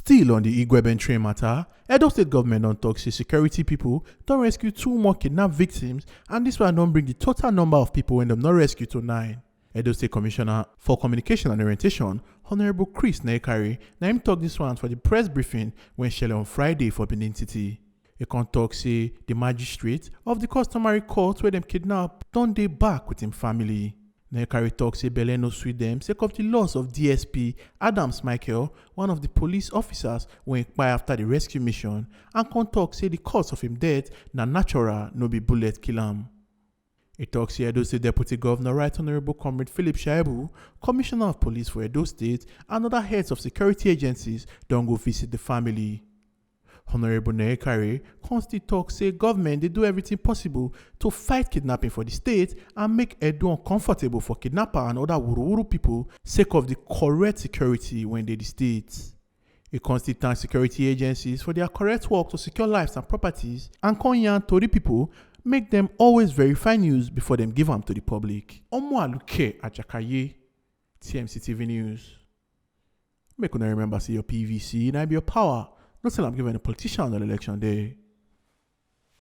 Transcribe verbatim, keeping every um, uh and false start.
Still on the Igweben train matter, Edo State government don talk say security people don rescue two more kidnap victims, and this one don bring the total number of people wey dem don rescue to nine. Edo State Commissioner for Communication and Orientation, Honorable Chris Naekari, na him talk this one for the press briefing wey shele on Friday for Benin City. He come talk say the magistrate of the customary court where dem kidnap don dey back with him family. Naekari talk say belle no sweet dem sake of the loss of D S P Adams Michael, one of the police officers wey kpai after the rescue mission, and come talk say the cause of him death na natural, no be bullet kill am. He talk say Edo State Deputy Governor, Right Honorable Comrade Philip Shaibu, Commissioner of Police for Edo State, and other heads of security agencies don go visit the family. Honorable Naekari come still talk say government dey do everything possible to fight kidnapping for the state and make Edo uncomfortable for kidnapper and other wuruwuru people sake of the correct security wey dey the state. He come still thank security agencies for their correct work to secure lives and properties, and come yarn tori people make dem always verify news before dem give am to the public. Omo Aluke Ajakaye, T M C T V News. Make una remember say your P V C na be your power. No sell am give any politician on election day.